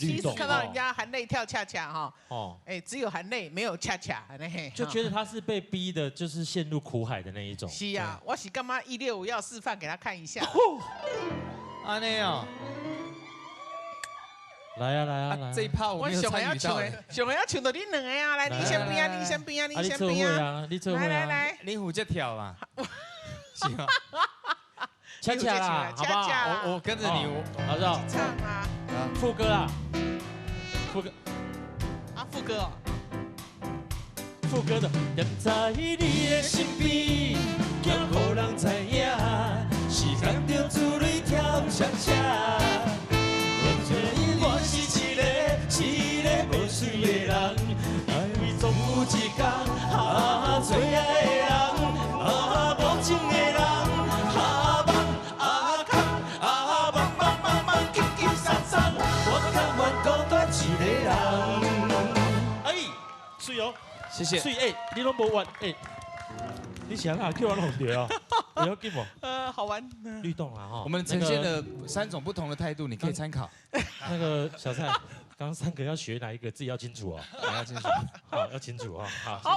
第一次看到人家含淚跳恰恰哈，哦，哎，只有含淚沒有恰恰，就覺得他是被逼的，就是陷入苦海的那一種。是啊，我是幹嘛165要示範給他看一下。按呢哦，來啊來啊來！這一趴我沒有參與到。上個要唱到你兩個啊，來你先邊啊，你先邊啊，你先邊啊，你做來來來，你負責跳嘛？是嗎？恰恰啦，好不好？我跟着你，好不好？唱啊，副歌啊，副歌。啊，副歌哦，副歌的。踮在你的身邊，驚予人知影，時間著珠淚跳恰恰。我是一个一個無媠的人，因為總有一天，啊，最愛的人，啊，無情的人，啊，夢啊空啊夢夢夢夢輕輕鬆鬆，我甘願孤單一個人。哎，媠哦，謝謝。媠哎，你攏無玩哎，你是按怎叫我弄著哦？不要緊無？好玩。律動啊哈。我們呈現了三種不同的態度，你可以參考。那個小蔡，剛剛三個要學哪一個，自己要清楚哦。要清楚，好，要清楚哦。好。好。